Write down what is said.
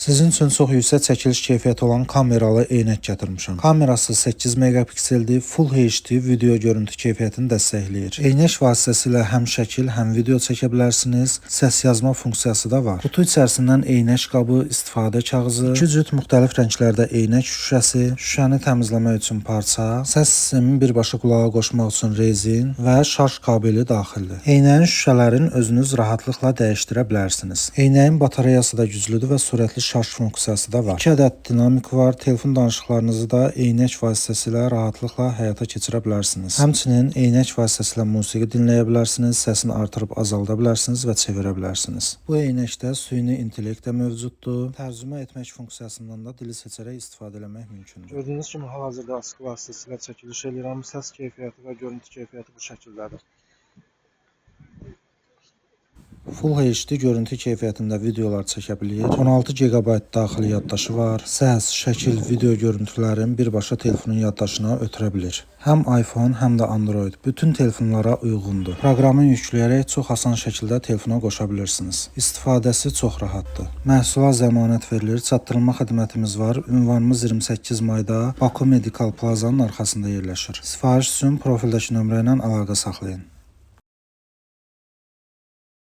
Sizin üçün çox yüksək çəkiliş keyfiyyəti olan kameralı eynək gətirmişəm. Kamerası 8 megapikseldir, Full HD video görüntü keyfiyyətini dəstəkləyir. Eynək vasitəsilə həm şəkil, həm video çəkə bilərsiniz. Səs yazma funksiyası da var. Qutu içərisindən eynək qabı, istifadə kağızı, iki cüt müxtəlif rənglərdə eynək şüşəsi, şüşəni təmizləmək üçün parça, səs sistemini birbaşa qulağa qoşmaq üçün rezin və şarj kabeli daxildir. Eynəyin şüşələrin özünüz rahatlıqla dəyişdirə bilərsiniz. Eynəyin batareyası da güclüdür və sürətli şarj funksiyası da var. 2 ədəd dinamik var. Telefon danışıqlarınızı da eynək vasitəsilə rahatlıqla həyata keçirə bilərsiniz. Həmçinin eynək vasitəsilə musiqi dinləyə bilərsiniz, səsini artırıb azalda bilərsiniz və çevirə bilərsiniz. Bu eynəkdə süni intellekt də mövcuddur. Tərcümə etmək funksiyasından da dili seçərək istifadə eləmək mümkündür. Gördüyünüz kimi hal-hazırda askı vasitəsilə çəkiliş eləyirəm. Səs keyfiyyəti və görüntü keyfiyyəti bu şəkildədir. Full HD görüntü keyfiyyətində videolar çəkə bilir. 16 GB daxili yaddaşı var. Səs, şəkil, video görüntülərin birbaşa telefonun yaddaşına ötürə bilir. Həm iPhone, həm də Android bütün telefonlara uyğundur. Proqramı yükləyərək çox asan şəkildə telefona qoşa bilirsiniz. İstifadəsi çox rahatdır. Məhsula zəmanət verilir. Çatdırılma xidmətimiz var. Ünvanımız 28 mayda Baku Medical Plazanın arxasında yerləşir. Sifariş üçün profildəki nömrə ilə əlaqə saxlayın.